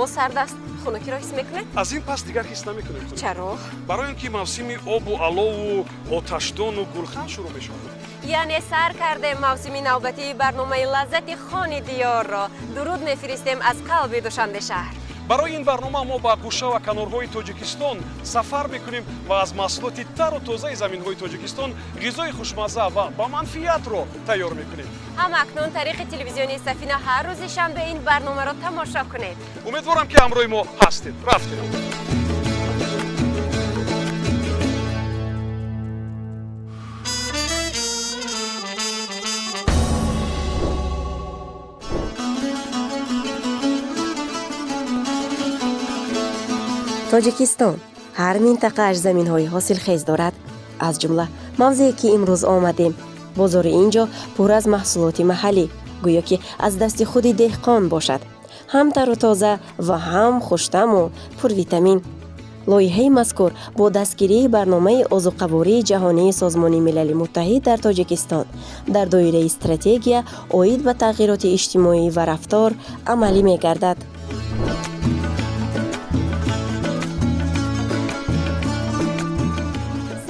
Ҳаво сард аст, хунукиро ҳис мекунед? Аз ин пас дигар ҳис намекунем. Чаро? Барои он ки мавсими обу алову оташдону гулхан шурӯъ мешавад. Яъне сар кардем мавсими навбатии барномаи Лаззати хони диёрро. Дуруд мефиристем аз қалби Душанбе шаҳр. Барои ин барнома мо ба гӯша ва канорҳои Тоҷикистон сафар мекунем ва аз маҳсулоти тару тозаи заминҳои Тоҷикистон ғизои хушмазза ва ба манфиатро тайёр мекунем. Ҳам акнун тариқи телевизиони Сафина ҳар рӯзи шанбе ин барномаро тамошо кунед. Умедворам, ки ҳамроҳи мо ҳастед. Рафтем. Тоҷикистон ҳар минтақааш заминҳои ҳосилхез дорад. Аз ҷумла мавзее, ки имрӯз омадем. Бозори ин ҷо пур аз маҳсулоти маҳаллӣ, гӯё ки аз дасти худи деҳқон бошад. Ҳам тару тоза ва ҳам хуштаму пурвитамин. Лоиҳаи мазкур бо дастгирии барномаи озуқавории ҷаҳонии Созмони Милали Муттаҳид дар Тоҷикистон дар доираи стратегия оид ба тағйироти иҷтимоӣ ва рафтор амалӣ мегардад.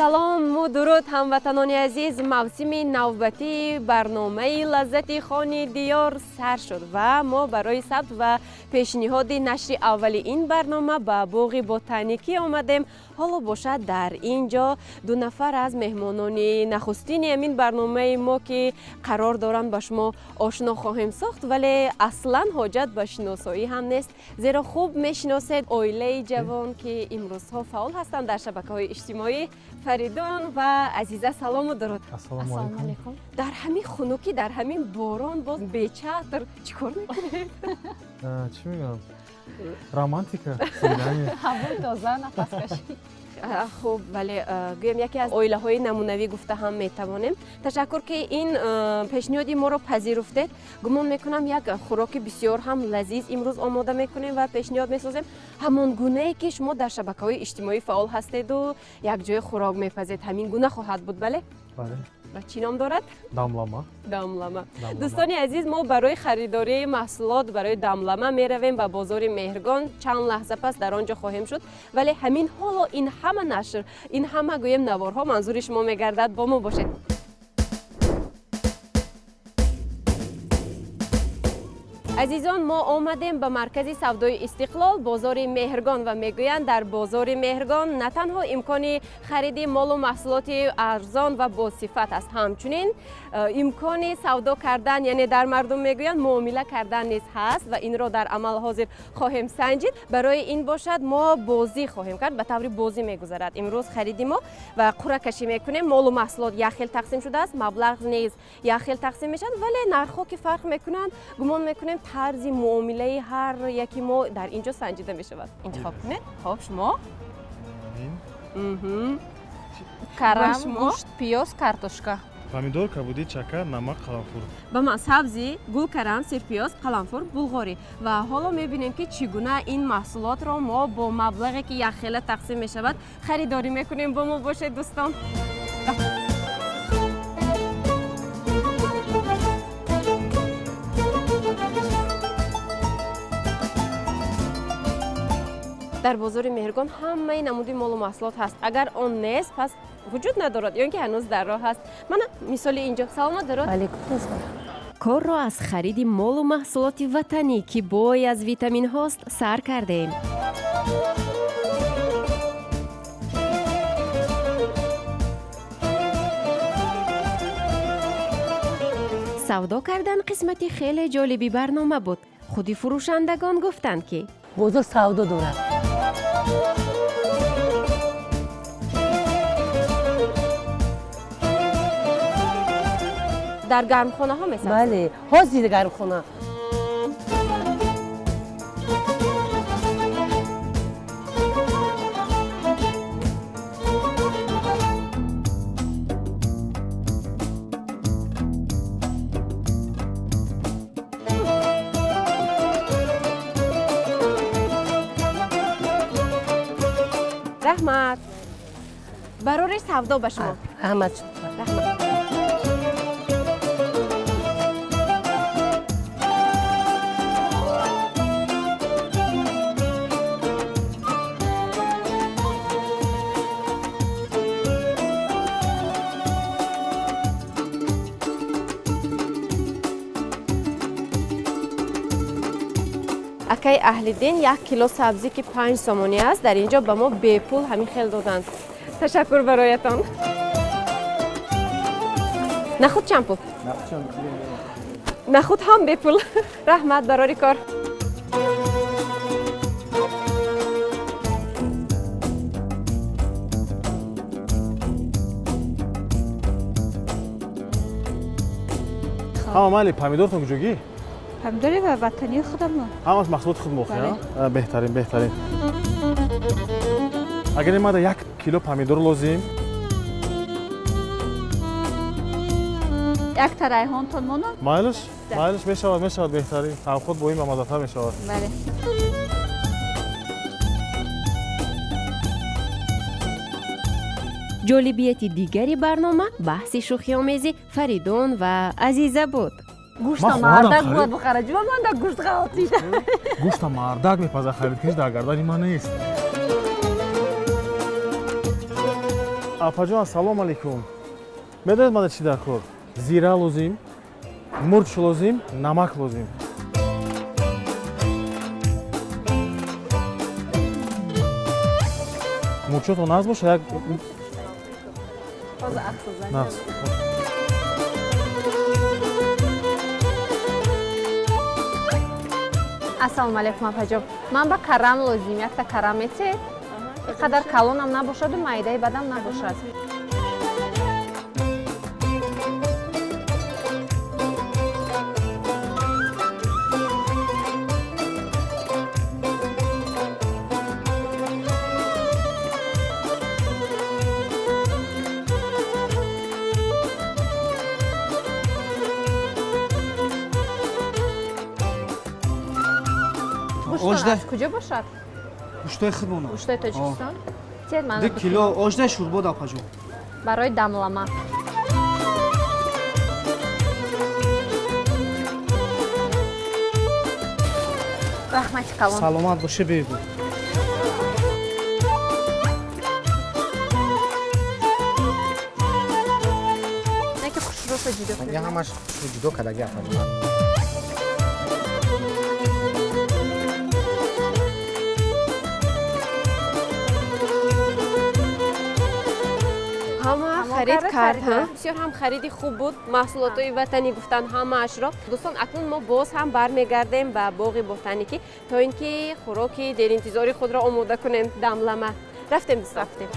Салому дуруд, ҳамватанони азиз. Мавсими навбатии барномаи Лаззати хони диёр сар шуд ва мо барои сабт ва пешниҳоди нашри аввали ин барнома ба боғи ботаникӣ омадем. Ҳоло бошад, дар ин ҷо ду нафар аз меҳмонони нахустини ҳамин барномаи мо, ки қарор доранд, ба шумо ошно хоҳем сохт, вале аслан ҳоҷат ба шиносоӣ ҳам нест, зеро хуб мешиносед. Оилаи ҷавон, ки имрӯзҳо фаъол ҳастанд дар шабакаҳои иҷтимоӣ, Фаридун ва Азиза. Салому дуруд. Ассалому алайкум. Дар ҳамин хунукӣ, дар ҳамин борон, боз бечатр чӣ кор мекунед? Чӣ мегӯям, романтика, свидание. Ҳавои тоза, нафаскашӣ. Хуб, вале гӯем, яке аз оилаҳои намунавӣ гуфта ҳам метавонем. Ташаккур, ки ин пешниҳоди моро пазируфтед. Гумон мекунам, як хӯроки бисёр ҳам лазиз имрӯз омода мекунем ва пешниҳод месозем, ҳамон гунае, ки шумо дар шабакаҳои иҷтимоӣ фаъол ҳастеду якҷоя хӯрок мепазед, ҳамин гуна хоҳад буд, бале? Бале. Ва чӣ ном дорад? Дамлама. Дамлама. Дамлама. Дӯстони азиз, мо барои харидории маҳсулот барои дамлама меравем ба бозори Меҳргон. Чанд лаҳза пас дар он ҷо хоҳем шуд, вале ҳамин ҳоло ин ҳама нашр, ин ҳама, гӯем, наворҳо манзури шумо мегардад. Бо мо бошед. Азизон, мо омадем ба маркази савдои Истиқлол, бозори Меҳргон, ва мегӯянд, дар бозори Меҳргон на танҳо имкони хариди молу маҳсулоти арзон ва босифат аст, ҳамчунин имкони савдо кардан, яъне дар мардум мегӯянд, муомила кардан низ ҳаст ва инро дар амал ҳозир хоҳем санҷид. Барои ин бошад, мо бозӣ хоҳем кард. Ба таври бозӣ мегузарад имрӯз хариди мо ва қуръакашӣ мекунем. Молу маҳсулот як хел тақсим шудааст, маблағ низ як хел тақсим мешавад, вале нархҳо ки фарқ мекунанд, гумон мекунем, тарзи муомилаи ҳар яки мо дар ин ҷо санҷида мешавад. Интихоб кунед. Хоб, шумо? Ин. Карам. Ва шумо? Гӯшт, пиёз, картошка. Помидор, кабудӣ, чака, намак, қаламфур. Ба ман сабзӣ, гулкарам, сирпиёз, қаламфур, булғорӣ. Ва ҳоло мебинем, ки чӣ гуна ин маҳсулотро мо бо маблағе, ки якхела тақсим мешавад, харидорӣ мекунем. Бо мо бошед, дӯстон. Дар бозори Меҳргон ҳамаи намуди молу маҳсулот ҳаст. Агар он нест, пас вуҷуд надорад ё ин ки ҳанӯз дар роҳ ҳаст. Мана мисоли инҷо. Саломат, дуруд. Алейкум ассалом. Корро аз хариди молу маҳсулоти ватанӣ, ки бой аз витаминҳост, сар кардем. Савдо кардан қисмати хеле ҷолиби барнома буд. Худи фурӯшандагон гуфтанд, ки бозор савдо дорад. Дар гармхонаҳо месабзад. Бале, ҳозир гармхона. Раҳмат, барори савдо ба шумо. Раҳмат. Раҳмат. Акаи Аҳлиддин 1 кило сабзӣ, ки 5 сомонӣ аст, дар ин ҷо ба мо бепул ҳамин хел доданд. Ташаккур бароятон. Нахуд чанд пул? Нахуд ҳам бепул. Раҳмат, барори кор. Ҳама майли, помидортон куҷогӣ? Помидори ва ватании худамон. Ҳамаш маҳсулоти худ мохи? Беҳтарин, беҳтарин. Агар имада 1 кило помидор лозим. Якта райҳонтон монам. Майлиш, майлиш, мешавад, мешавад, беҳтарин. Тавхуд бо ин бамаззатар мешавад. Бале. Ҷолибияти дигари барнома баҳси шӯхиомези Фаридун ва Азиза буд. Гӯшта Ман хонадам мардак харид. бояд бихарад. Ҷума ман да гӯшт ғалтида. Гӯшта мардак мепаза, харид куниш дар гардани ман нест. Апаҷон, ассалому алайкум. Медонед, мана чӣ дар кор? Зира лозим, мурч лозим, намак лозим. Мурчотон нағз боша, як Ҳозир аксазан. Нағз. Ассалому алайкум, апаҷон. Ман ба карам лозим, якта карам метед? Ин қадар калонам набошаду майдаи бадам набошад. Гӯштон Ожда. аз куҷо бошад? Гӯштои худмона. Гӯштои Тоҷикистон? Тед мана. Ду 2 кило кило. ожда шӯрбо, апаҷон. Барои дамлама. Раҳмати калон. Саломат боше, бебу. Не ки хушрӯша ҷудо Я кунед. ҳамаш ҷудо кардаги, апаҷон. Ҳама Ҳамон харид кара кард. харид, ҳа? ҳа? Бисёр ҳам хариди хуб буд, маҳсулотҳои ватанӣ гуфтан ҳамаашро. Дӯстон, акнун мо боз ҳам бармегардем ба боғи ботаникӣ, то ин ки хӯроки деринтизори худро омода кунем, дамлама. Рафтем, дӯстон, рафтем.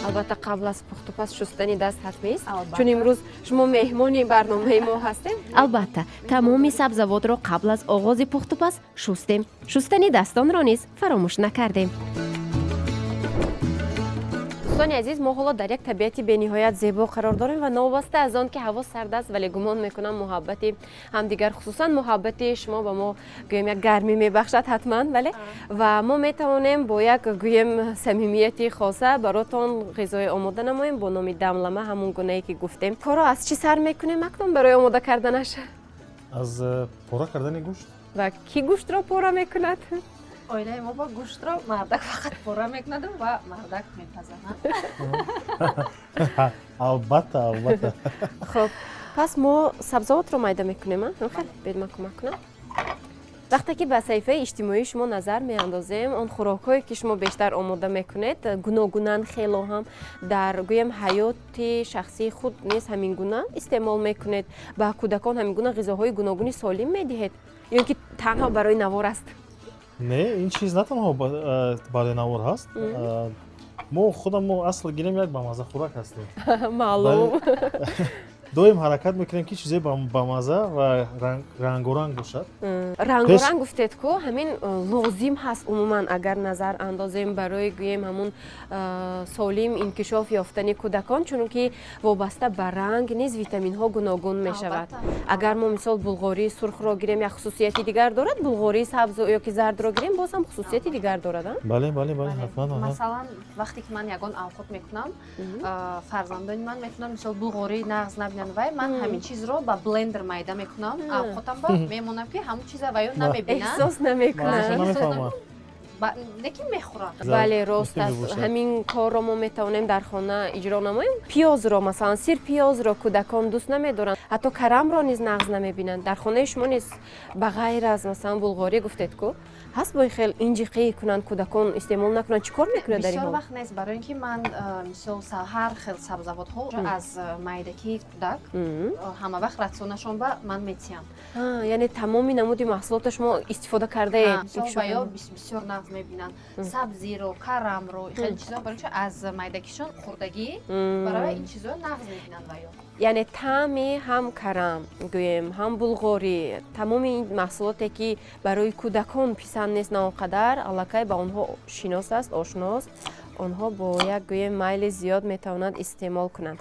Албатта, қабл аз пухтупаз шустани даст ҳатмист. Албатта. Чун имрӯз шумо меҳмони барномаи мо ҳастем. Албатта, тамоми сабзавотро қабл аз оғози пухтупаз шустем. Шустани дастонро низ фаромӯш накардем. Дӯстони азиз, мо ҳоло дар як табиати бениҳоят зебо қарор дорем ва новобаста аз он ки ҳаво сард аст, вале гумон мекунам, муҳаббати ҳамдигар, хусусан муҳаббати шумо ба мо, гӯем, як гармӣ мебахшад ҳатман, бале, ва мо метавонем бо як, гӯем, самимияти хоса баротон ғизои омода намоем бо номи дамлама, ҳамон гунае ки гуфтем. Корро аз чӣ сар мекунем акнун барои омода карданаш? Аз пора кардани гӯшт. Ва кӣ гӯштро пора мекунад? Оилаи мо ба гӯштро мардак фақат пора мекунаду ва мардак мепазад. Албатта, албатта. Хуб, пас мо сабзавотро майда мекунем, а? Хел бед, ман кӯмак кунам. Вақте ки ба саҳифаи иҷтимоии шумо назар меандозем, он хӯрокҳое ки шумо бештар омода мекунед, гуногунанд хело ҳам. Дар, гӯем, ҳаёти шахсии худ низ ҳамин гуна истеъмол мекунед? Ба кӯдакон ҳамин гуна ғизоҳои гуногуни солим медиҳед ё ин ки танҳо барои навор аст? Не, ин чиз на танҳо барои навор ҳаст. Мо худам мо асл гирем, як бамаза хӯрак ҳастем. Маълум. Доим ҳаракат мекунем, ки чизе бамаза ва рангоранг бошад. Рангоранг гуфтед ку, ҳамин лозим ҳаст. Умуман, агар назар андозем барои, гӯем, ҳамун солим инкишоф ёфтани кӯдакон, чунки вобаста ба ранг низ витаминҳо гуногун мешавад. Агар мо, мисол, булғории сурхро гирем, як хусусияти дигар дорад, булғории сабзу ё ки зардро гирем, боз ҳам хусусияти дигар дорад, а? Бале, бале, бале, ҳатман. Масалан, вақте ки ман ягон авқот мекунам, фарзандони ман метавонанд, мисол, булғории нағз набинанд. намебинанд, вай ман ҳамин чизро ба блендер майда мекунам, авқотам ба мемонам, ки ҳамун чиза ваё намебинанд. Эҳсос намекунанд. Намефаҳмад. Лекин мехӯрам. Бале, рост аст. Ҳамин корро мо метавонем дар хона иҷро намоем. Пиёзро, масалан, сир пиёзро кӯдакон дӯст намедоранд, ҳатто карамро низ нағз намебинанд. Дар хонаи шумо низ, ба ғайр аз, масалан, булғорӣ гуфтед ку, ҳаст бо ин хел инҷиқӣ кунанд, кӯдакон истеъмол накунанд? Чӣ кор мекунад дар ин Бисёр ҳол? вақт нест, барои ин ки ман, мисол, ҳар хел сабзавотҳо аз майдакии кӯдак ҳама вақт рационашон ба ман метиҳам. Яъне тамоми намуди маҳсулотро шумо истифода кардаед? Мисол, ва ё бисёр нағз мебинанд сабзиро, карамро, хеле чизо, барои чи аз майдакишон хурдагӣ барои ин чизо нағз мебинанд ва ё. Яъне таъми ҳам карам гӯем, ҳам булғорӣ, тамоми ин маҳсулоте, ки барои кӯдакон писанд нест на он қадар, аллакай ба онҳо шинос аст, ошност, онҳо бо як, гӯем, майли зиёд метавонанд истеъмол кунанд.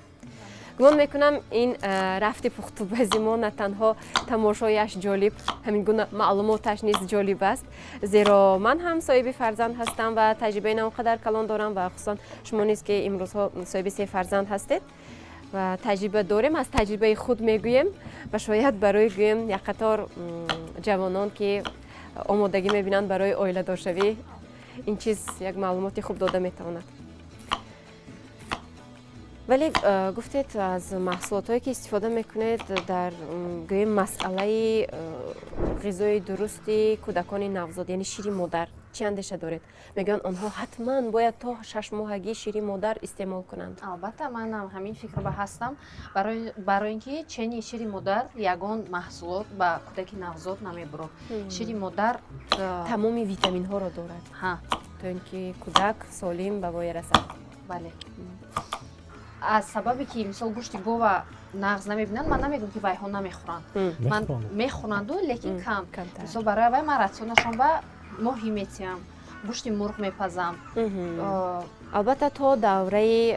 Гумон мекунам, ин рафти пухтупази мо на танҳо тамошояш ҷолиб, ҳамин гуна маълумоташ низ ҷолиб аст, зеро ман ҳам соҳиби фарзанд ҳастам ва таҷрибаи на он қадар калон дорам ва хусусан шумо низ, ки имрӯзҳо соҳиби се фарзанд ҳастед ва таҷриба дорем, аз таҷрибаи худ мегӯем ва шояд барои, гӯем, як қатор ҷавонон, ки омодагӣ мебинанд барои оиладоршавӣ, ин чиз як маълумоти хуб дода метавонад. Вале гуфтед, аз маҳсулотҳое, ки истифода мекунед, дар гӯем, масъалаи ғизои дурусти кӯдакони навзод, яъне шири модар, чӣ андеша доред? Мегӯянд, онҳо ҳатман бояд то 6-моҳагӣ шири модар истеъмол кунанд. Албатта, манам ҳамин фикр ба ҳастам, барои ин ки чени шири модар ягон маҳсулот ба кӯдаки навзод намебурад. Шири модар тамоми витаминҳоро дорад, то ин ки кӯдак солим ба воя расад. Бале, аз сабабе ки, мисол, гӯшти гова нағз намебинанд, ман намегӯям, ки вайҳо намехӯранд. Ман мехӯранду, лекин кам. Мисол, барои вай ман рационашон ба моҳӣ метиҳам, гӯшти мурғ мепазам. Албатта, то давраи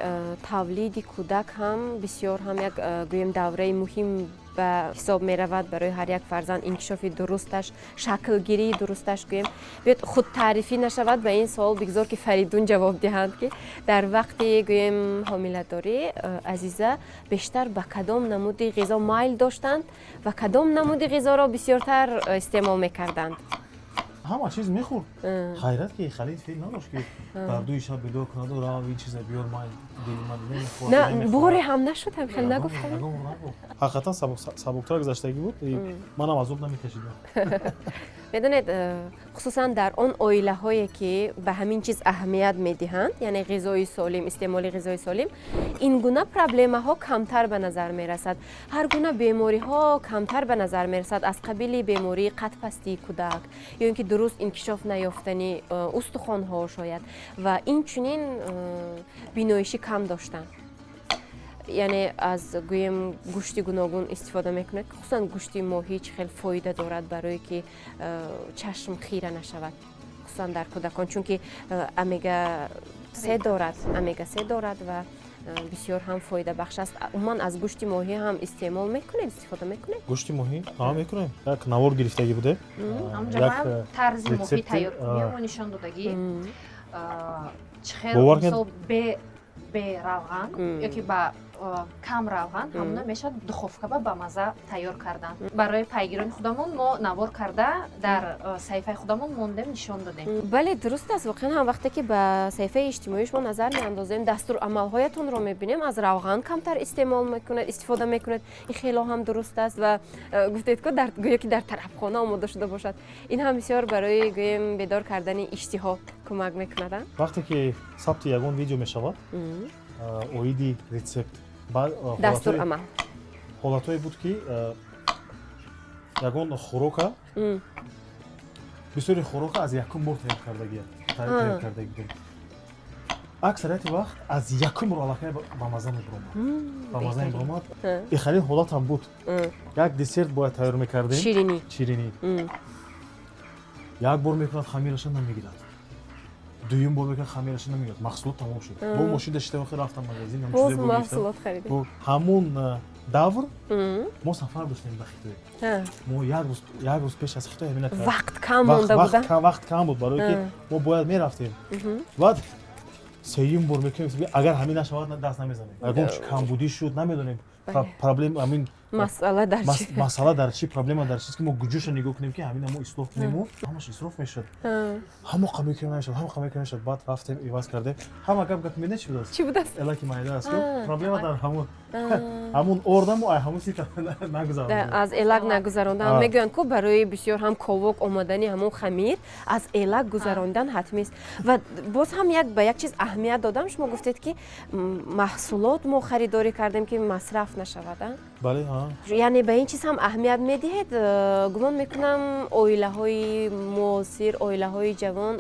тавлиди кӯдак ҳам бисёр ҳам як, гӯем, давраи муҳим ба ҳисоб меравад барои ҳар як фарзанд, инкишофи дурусташ, шаклгирии дурусташ, гӯем. Биёд, худтаърифӣ нашавад, ба ин суол бигзор, ки Фаридун ҷавоб диҳанд, ки дар вақти, гӯем, ҳомиладорӣ Азиза бештар ба кадом намуди ғизо майл доштанд ва кадом намуди ғизоро бисёртар истеъмол мекарданд? Ҳама чиз мехӯрд. Хайрат, ки халид феъл надошт, ки дар дуи шаб бедор кунаду рав, ин чиза биёр, ман На, боре ҳам нашуд, ҳам хел нагуфтам? Ҳақиқатан сабуктар гузаштагӣ буд, манам азоб намекашидам. Медонед, хусусан дар он оилаҳое, ки ба ҳамин чиз аҳамият медиҳанд, яъне ғизои солим, истеъмоли ғизои солим, ин гуна проблемаҳо камтар ба назар мерасад, ҳар гуна бемориҳо камтар ба назар мерасад, аз қабили бемории қадпастии кӯдак ё ин ки дуруст инкишоф наёфтани устухонҳо шояд ва инчунин биноишӣ кам доштан. Яъне аз, гӯем, гӯшти гуногун истифода мекунед, хусусан гӯшти моҳӣ чӣ хел фоида дорад барое ки чашм хира нашавад, хусусан дар кӯдакон, чунки омега се дорад, омега се дорад ва бисёр ҳам фоидабахш аст. Умуман, аз гӯшти моҳӣ ҳам истеъмол мекунед, истифода мекунед? Гӯшти моҳӣ ҳа, мекунем. Як навор гирифтагӣ буде. Тарзи моҳӣ тайёр кунем нишон додагӣ, чӣ хел, мисол, бе равған ёки ба кам равған ҳамона мешавад духовка ба мазза тайёр кардан. Барои пайгирони худамон мо навор карда дар саҳифаи худамон мондем, нишон додем. Бале, дуруст аст. Воқеан ҳам, вақте ки ба саҳифаи иҷтимоии шумо назар меандозем, дастурамалҳоятонро мебинем, аз равған камтар истеъмол мекунед, истифода мекунед. Ин хело ҳам дуруст аст ва гуфтед ку, гӯё ки дар тарабхона омода шуда бошад. Ин ҳам бисёр барои, гӯем, бедор кардани иштиҳо кӯмак мекунад. Вақте ки сабти ягон видео мешавад оиди рецепт, дастурамал, ҳолатҳое буд, ки ягон хӯрока, бисёри хӯрока аз якум бор тайёр кардагӣ будем. Аксарияти вақт аз якум бор аллакай ба мазза мебиромад, ба мазза мебиромад. Ихалин ҳолатам буд, як десерт бояд тайёр мекардем. Ширинӣ. Ширинӣ. Як бор мекунад, хамираша намегирад, дуюм бор мекунад, хамираша намегирад, маҳсулот тамом шуд. Бо мошин дашта охир рафтам магазин. Маҳсулот харидем. Ҳамун давр мо сафар доштем ба Хитой. Мо як рӯз пеш аз Хитой ҳамина Вақт кам монда буда. Вақт кам буд, барое ки мо бояд мерафтем. Баъд сеюм бор мекунем, агар ҳамин нашавад, даст намезанем. Ягон чи камбудӣ шуд, намедонем. Проблем амин масъала дар чӣ? Масъала дар чӣ, проблема дар чист, ки мо гуҷоша нигоҳ кунем, ки ҳамина мо ислоҳ кунему ҳамаш исроф мешавад. Ҳамо мекунем, намешавад, ҳамо мекунем, намешавад. Баъд рафтем, иваз кардем. Ҳама гап гап медонед, чӣ будааст? Чӣ будааст? Элаки майда аст. Проблема дар ҳамун ордаму ай ҳамун сита нагузарондем. Аз элак нагузарондан. Мегӯянд, ку барои бисёр ҳам ковок омадани ҳамун хамир аз элак гузарондан ҳатмист. Ва боз ҳам як ба як чиз аҳамият додам. Шумо гуфтед, ки маҳсулот мо харидорӣ кардем, ки масраф нашавад. Бале. Яъне ба ин чиз ҳам аҳамият медиҳед. Гумон мекунам, оилаҳои муосир, оилаҳои ҷавон,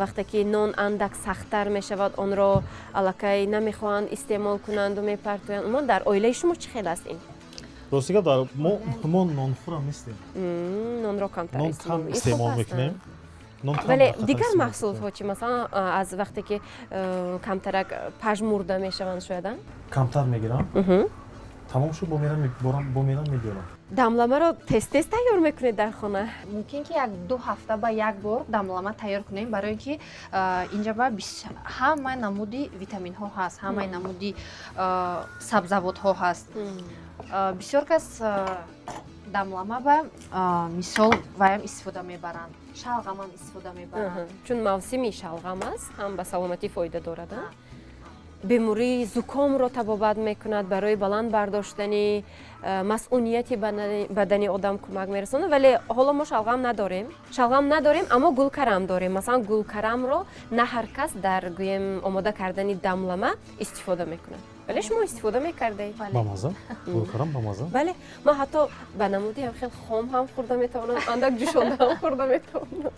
вақте ки нон андак сахттар мешавад, онро аллакай намехоҳанд истеъмол кунанду мепартоянд. Умуман, дар оилаи шумо чӣ хел аст ин? Рости гап, дар мо нонхӯрам нестем. Нонро камтар Нон кам истеъмол мекунем. Вале дигар маҳсулотҳо чӣ? Масалан, аз вақте ки камтарак пажмурда мешаванд, шояд? Камтар мегирам, тамом шуд, бо мерам мебиёрам. Дамламаро тез тез тайёр мекунед дар хона? Мумкин ки 1-2 ҳафта ба як бор дамлама тайёр кунем, барои ки инҷа ба ҳамаи намуди витаминҳо ҳаст, ҳамаи намуди сабзавотҳо ҳаст. Бисёр кас дамлама ба мисол ваям истифода мебаранд, шалғамам истифода мебаранд. Чун мавсими шалғам аст, ҳам ба саломатӣ фоида дорад, бемории зукомро табобат мекунад, барои баланд бардоштани масъунияти бадани одам кӯмак мерасонад. Вале ҳоло мо шалғам надорем, шалғам надорем, аммо гулкарам дорем. Масалан, гулкарамро на ҳар кас дар, гӯем, омода кардани дамлама истифода мекунад, вале шумо истифода мекардаед. Бамаза гулкарам, бамаза. Бале, ман ҳатто ба намуди ҳам хел хом ҳам хӯрда метавонам, андак ҷӯшонда ҳам хӯрда метавонам.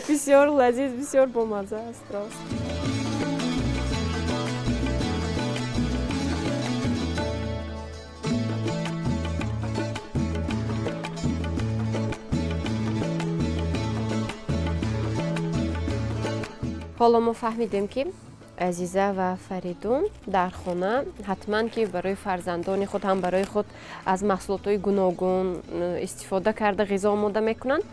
Бисёр лазиз, бисёр бомаза аст, рост. Ҳоло мо фаҳмидем, ки Азиза ва Фаридун дар хона ҳатман ки барои фарзандони худ, ҳам барои худ аз маҳсулотҳои гуногун истифода карда ғизо омода мекунанд.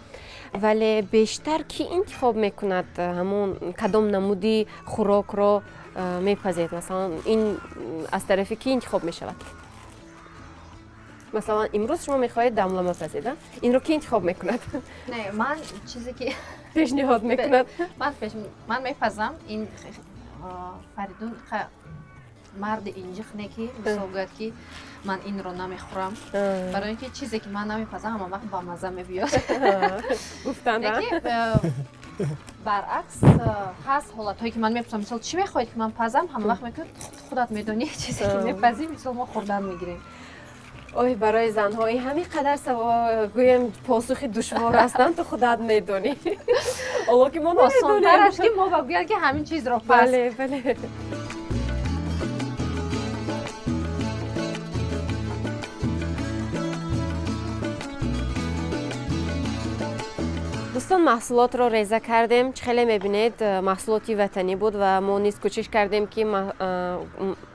Вале бештар кӣ интихоб мекунад, ҳамон кадом намуди хӯрокро мепазед? Масалан, ин аз тарафи кӣ интихоб мешавад? Масалан, имрӯз шумо мехоҳед дамлама пазед, инро кӣ интихоб мекунад? Не, ман чизе ки пешниҳод мекунад. Ман мепазам. Ин Фаридун марди инҷиқ не, ки мисол гӯяд, ки ман инро намехӯрам, барои ин ки чизе ки ман намепазам, ҳама вақт бамаза мебиёд. Гуфтанд. Баръакс, ҳаст ҳолатҳое, ки ман мепурсам, мисол, чӣ мехоҳед, ки ман пазам? Ҳама вақт мегӯяд, худат медонӣ, чизе ки мепазӣ, мисол, мо хӯрдан мегирем. Ой, барои занҳо ин ҳамин қадар гӯем посухи душвор ҳастанд: ту худат медонӣ. Ҳоло ки мо осонтараш, ки мо ба гӯяд, ки ҳамин чизро паз. Бале, бале. Дӯстон, маҳсулотро реза кардем. Чӣ хеле мебинед, маҳсулоти ватанӣ буд ва мо низ кӯшиш кардем, ки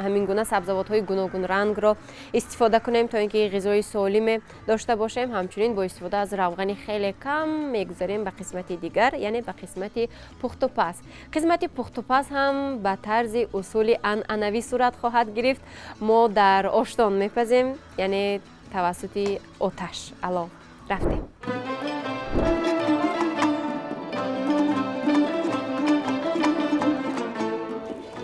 ҳамин гуна сабзавотҳои гуногунрангро истифода кунем, то ин ки ғизои солиме дошта бошем. Ҳамчунин бо истифода аз равғани хеле кам мегузарем ба қисмати дигар, яъне ба қисмати пухтупаз. Қисмати пухтупаз ҳам ба тарзи усули анъанавӣ сурат хоҳад гирифт. Мо дар оштон мепазем, яъне тавассути оташ, алов. Рафтем.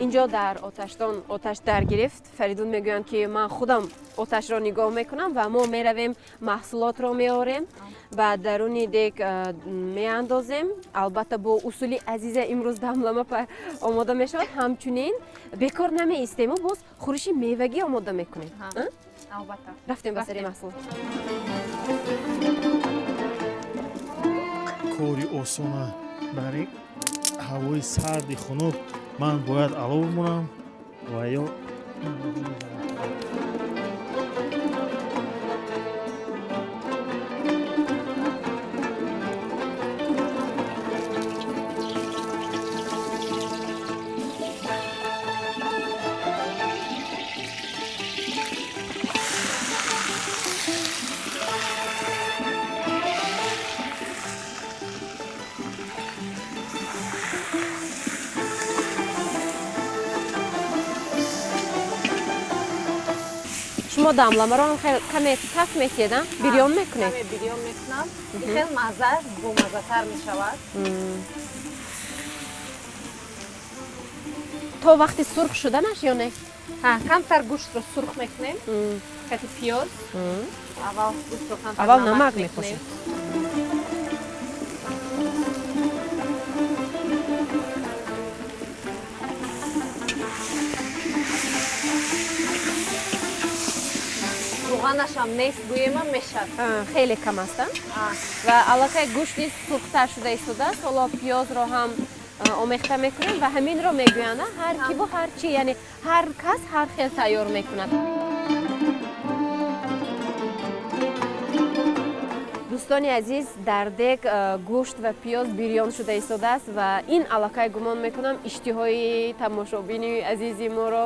Инҷо дар оташдон оташ дар гирифт. Фаридун мегӯянд, ки ман худам оташро нигоҳ мекунам ва мо меравем, маҳсулотро меорем, ба даруни дег меандозем. Албатта, бо усули Азиза имрӯз дамлама омода мешавад. Ҳамчунин бекор намеистему, боз хӯриши мевагӣ омода мекунем. Албатта. Рафтем ба сари маҳсулот. Кори осона дар ин ҳавои сарди хунук ман бояд алов бимонам ва ё Шумо дамламаро ҳам хел каме таф метиҳед, бирён мекунед? Каме бирён мекунам, хел маззааш бомаззатар мешавад. То вақти сурх шуданаш ё не? Камтар гӯштро сурх мекунем кати пиёз. Аввал гӯштро камтар аввал намак мепошед. Равғанашам нест гӯемам, мешавад. Хеле кам аст, ва аллакай гӯшт низ сурхтар шуда истодааст. Ҳоло пиёзро ҳам омехта мекунем ва ҳаминро мегӯянд, ҳар кибу ҳар чи, яъне ҳар кас ҳар хел тайёр мекунад. Дӯстони азиз, дар дег гӯшт ва пиёз бирён шуда истодааст ва ин аллакай, гумон мекунам, иштиҳои тамошобини азизи моро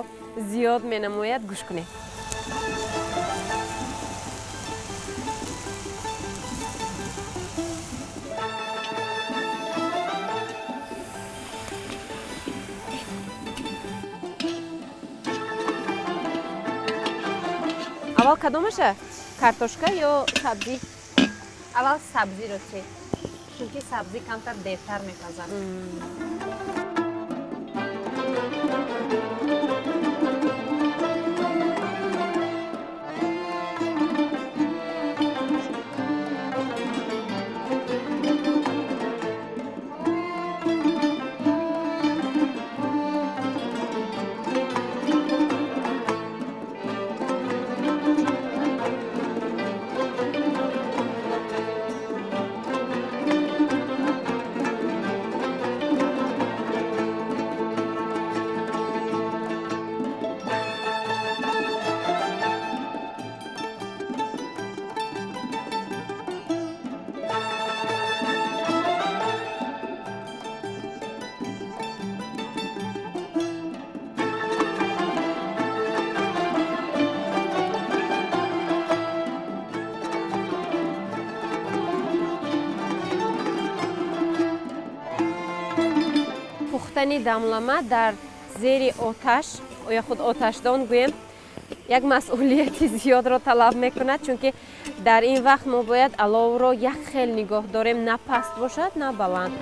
зиёд менамояд. Гӯш кунед. Аввал кадомаша, картошка ё сабзӣ? Аввал сабзиро те, чунки сабзӣ камтар дертар мепазад. Пухтани дамлама дар зери оташ ё худ оташдон гӯем як масъулияти зиёдро талаб мекунад, чунки дар ин вақт мо бояд аловро як хел нигоҳ дорем, на паст бошад, на баланд.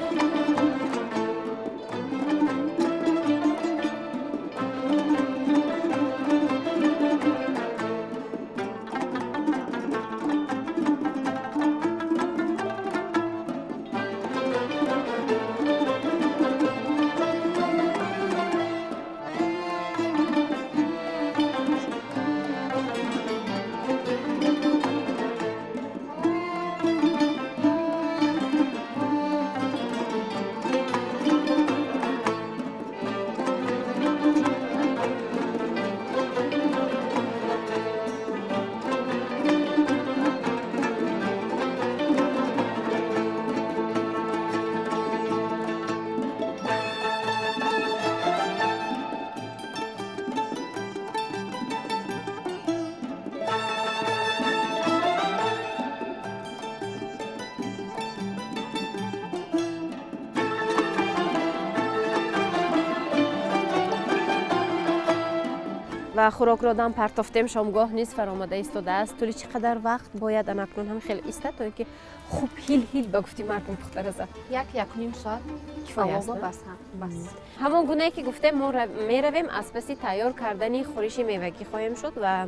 Ва хӯрокро дам партофтем, шомгоҳ низ фаромада истодааст. Тӯли чӣ қадар вақт бояд анакнун ҳам хеле истад, то ин ки хуб ҳил ҳил ба гуфти мардум пухта расад? Як якуним соат кифоя аст. Бас, бас. Ҳамон гунае ки гуфтем, мо меравем аз паси тайёр кардани хӯриши мевагӣ хоҳем шуд ва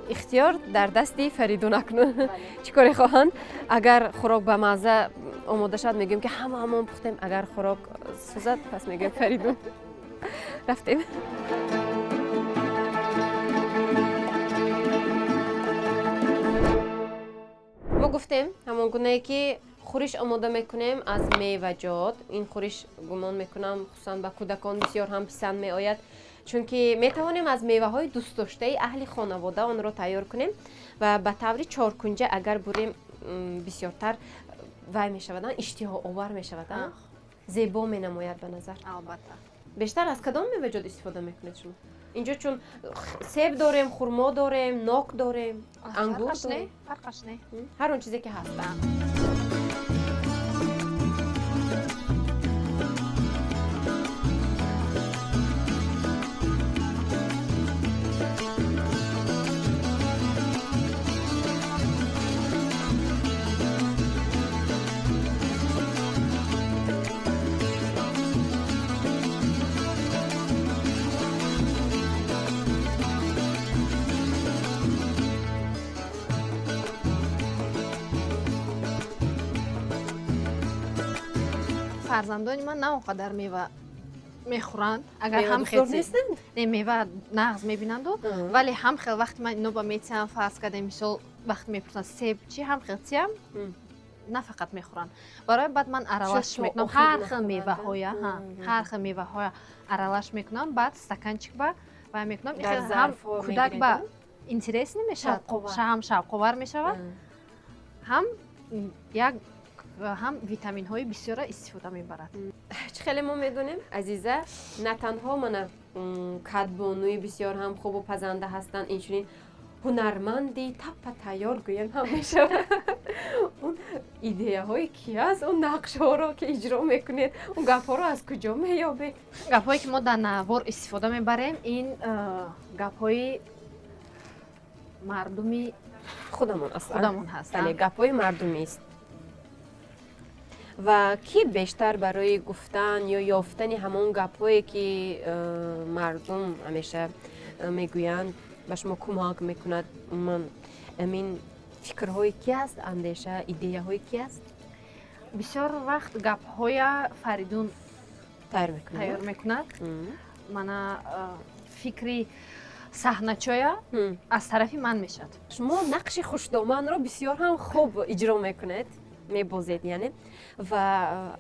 ихтиёр дар дасти Фаридун акнун чӣ коре хоҳанд. Агар хӯрок ба мазза омода шавад, мегӯем ки ҳама ҳамон пухтем. Агар хӯрок сӯзад, пас мегӯем Фаридун. Рафтем. Мо гуфтем, ҳамон гунае ки хӯриш омода мекунем аз меваҷот, ин хӯриш, гумон мекунам, хусусан ба кӯдакон бисёр ҳам писанд меояд, чунки метавонем аз меваҳои дӯстдоштаи аҳли хонавода онро тайёр кунем ва ба таври чоркунҷа агар бурем, бисёртар вай мешавад, иштиҳоовар мешавад, зебо менамояд ба назар. Албатта. Бештар аз кадом меваҷот истифода мекунед шумо? Инҷо чун себ дорем, хурмо дорем, нок дорем, ангур дорем. Фарқаш не. Ҳар он чизе ки ҳаст. Фарзандони ман на он қадар мева мехӯранд, агар ҳам Мевадӯстдор нестанд? Не, мева нағз мебинанду, вале ҳам хел вақти ман ино ба метиҳам, фарз кардем, мисол, вақт мепурсанд себ чӣ, ҳам хел тиям, на фақат мехӯранд. Барои баъд ман аралаш мекунам ҳар хел меваҳоя, ҳар хел меваҳоя аралаш мекунам, баъд стаканчик ба вай мекунам. Ҳам кӯдак ба интерес намешавад, ҳам шавқовар мешавад, ҳам як ҳам витаминҳои бисёрро истифода мебарад. Чӣ хеле мо медонем, Азиза на танҳо мана кадбонуи бисёр ҳам хубу пазанда ҳастанд, инчунин ҳунарманди таппа тайёр гӯям ҳам мешавад. Он идеяҳое ки аст, он нақшҳоро ки иҷро мекунед, он гапҳоро аз куҷо меёбед? Гапҳое ки мо дар навор истифода мебарем, ин гапҳои мардуми худамон аст, худамон ҳаст. Бале, гапҳои мардумист. Ва ки бештар барои гуфтан ё ёфтани ҳамон гапҳое ки мардум ҳамеша мегӯянд, ба шумо кӯмак мекунад, умуман амин фикрҳои ки аст, андеша, идеяҳои ки аст? Бисёр вақт гапҳоя Фаридун тайёр мекунад. Мана фикри саҳначоя аз тарафи ман мешавад. Шумо нақши хушдоманро бисёр ҳам хуб иҷро мекунед, мебозед, яъне, ва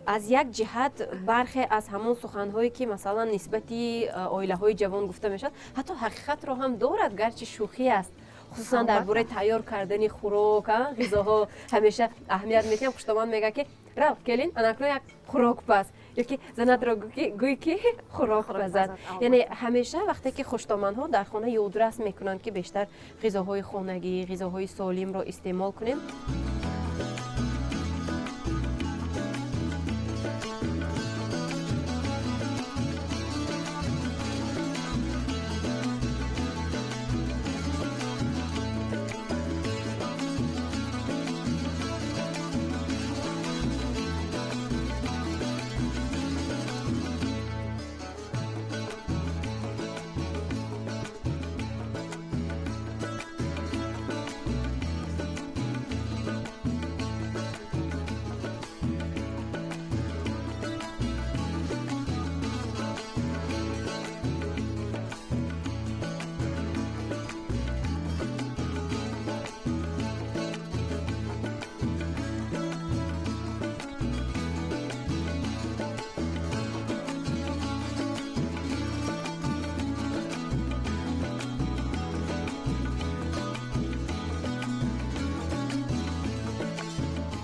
аз як ҷиҳат бархе аз ҳамон суханҳое ки масалан нисбати оилаҳои ҷавон гуфта мешавад, ҳатто ҳақиқатро ҳам дорад, гарчи шӯхӣ аст. Хусусан дар бораи тайёр кардани хӯрок, ғизоҳо ҳамеша аҳамият медиҳам. Хушдоман мегӯяд ки рав келин, анакно як хӯрок паз, ёки занатро гӯй ки хӯрок пазад. Яъне ҳамеша вақте ки хушдоманҳо дар хона ёдрас мекунанд ки бештар ғизоҳои хонагӣ, ғизоҳои солимро истеъмол кунем.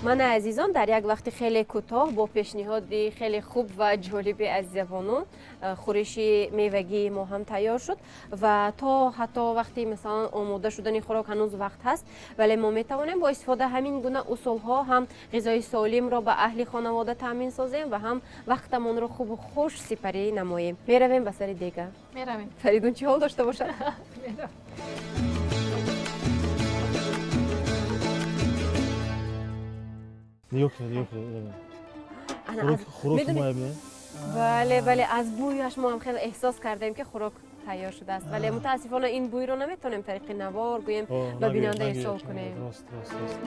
Мана азизон, дар як вақти хеле кӯтоҳ бо пешниҳоди хеле хуб ва ҷолиби азизабону хӯриши мевагии мо ҳам тайёр шуд ва то ҳатто вақти масалан омода шудани хӯрок ҳанӯз вақт ҳаст, вале мо метавонем бо истифода ҳамин гуна усулҳо ҳам ғизои солимро ба аҳли хонавода таъмин созем ва ҳам вақтамонро хубу хуш сипарӣ намоем. Меравем ба сари дега. Меравем. Фаридун чӣ ҳол дошта бошад? Нигоҳ кунед, нигоҳ кунед. Хӯроки мо бинед. Бале, бале, аз бӯяш мо ҳам хеле эҳсос кардем ки хӯрок тайёр шудааст, вале мутаассифона ин бӯйро наметавонем тариқи навор гӯем ба бинанда ирсол кунем. Рост, рост, рост.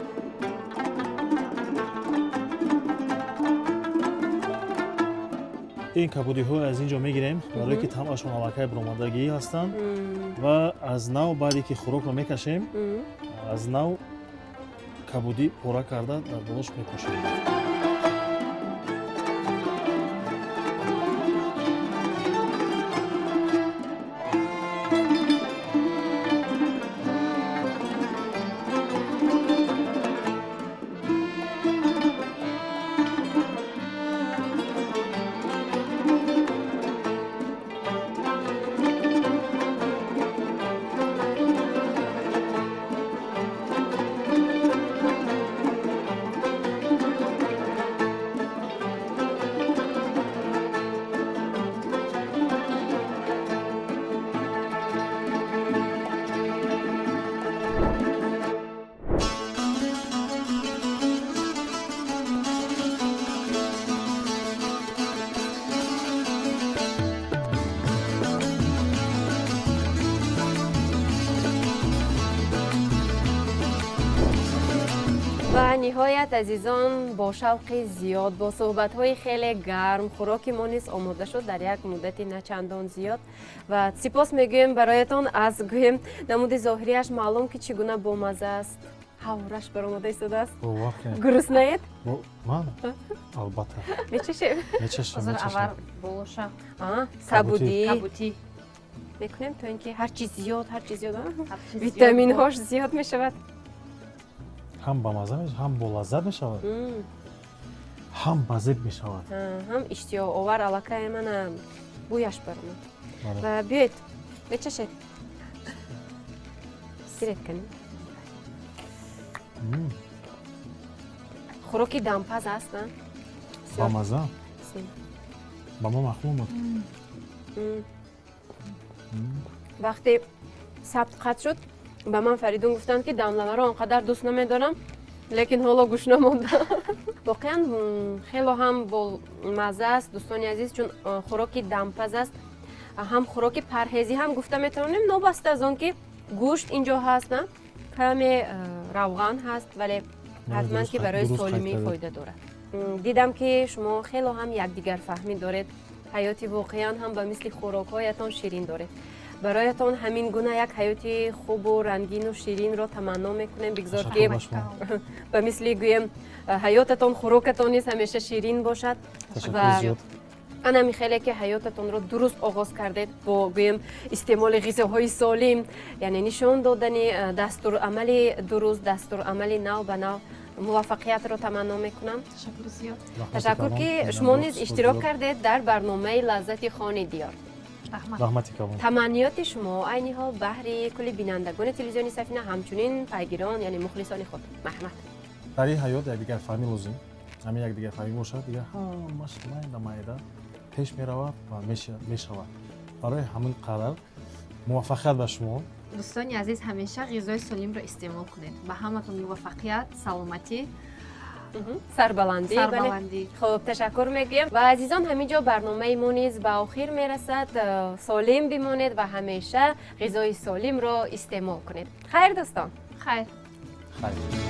Ин кабудиҳо аз ин ҷо мегирем, барое ки тамъашон аллакай баромадагӣ ҳастанд ва аз нав баъде ки хӯрокро мекашем, аз нав кабудӣ пора карда дар болош мепӯшем. Ниҳоят, азизон, бо шавқи зиёд, бо суҳбатҳои хеле гарм хӯроки мо низ омода шуд дар як муддати начандон зиёд. Ва сипос мегӯем бароятон. Аз гӯем намуди зоҳирияш маълум, ки чӣ гуна бомазза аст. Ҳавраш баромада истодааст. Бовар кунед. Гуруснаед? Ман албатта. Мечашем? Мечашем. Ҳозир мечашем. Аввал болоша. Кабудӣ. Кабутӣ. Мекунем, то ин ки ҳарчи зиёд, ҳарчи зиёд, а? Ҳарчи зиёд. Витаминҳош зиёд мешавад. Ҳам бамазза мешавад, ҳам болаззат мешавад, ҳам базеб мешавад. Ҳам иштиҳоовар. Аллакай мана бӯяш баромад. Бале. Ва биёед, мечашед, гиред канем. Хӯроки дампаз аст, на? Бисёр Бамазза. Ба мо маъқул омад. Вақте сабт қатъ шуд, ба ман Фаридун гуфтанд, ки дамламаро он қадар дӯст намедорам, лекин ҳоло гушна мондам. Воқеан, хело ҳам бомазза аст, дӯстони азиз, чун хӯроки дампаз аст, ҳам хӯроки парҳезӣ ҳам гуфта метавонем, нобаста аз он ки гӯшт инҷо ҳаст, на каме равған ҳаст, вале ҳатман ки барои дуруст қайд солимӣ кардед. фоида дорад. Дидам, ки шумо хело ҳам якдигарфаҳмӣ доред, ҳаёти воқеан ҳам ба мисли хӯрокҳоятон ширин доред. Бароятон ҳамин гуна як ҳаёти хубу рангину ширинро таманно мекунем. Бигзор ки Ташаккур ба шумо. ба мисли гӯем ҳаётатон, хӯрокатон низ ҳамеша ширин бошад. Ташаккур Ва зиёд. анами хеле ки ҳаётатонро дуруст оғоз кардед бо гӯем истеъмоли ғизоҳои солим, яъне нишон додани дастурамали дуруст, дастурамали нав ба нав, муваффақиятро таманно мекунам. Ташаккур зиёд. Раҳмати Ташаккур, калон. ки шумо Миннатдор. низ Сипос иштирок зиёд. кардед дар барномаи «Лаззати хони диёр». Раҳмат. Раҳмати калон. Таманниёти шумо айни ҳол баҳри кулли бинандагони телевизиони Сафина, ҳамчунин пайгирон, яъне мухлисони худ, марҳамат. Дар ин ҳаёт якдигарфаҳмӣ лозим. Ҳамин якдигарфаҳмӣ бошад, дигар ҳамаш майда майда пеш меравад ва мешавад. Барои ҳамин қадар муваффақият ба шумо. Дӯстони азиз, ҳамеша ғизои солимро истеъмол кунед. Ба ҳаматон муваффақият, саломатӣ. Сарбаландӣ, бале. Сарбаландӣ. Хуб, ташаккур мегӯям. Ва азизон, ҳамин ҷо барномаи мо низ ба охир мерасад. Солим бимонед ва ҳамеша ғизои солимро истеъмол кунед. Хайр, дӯстон. Хайр. Хайр.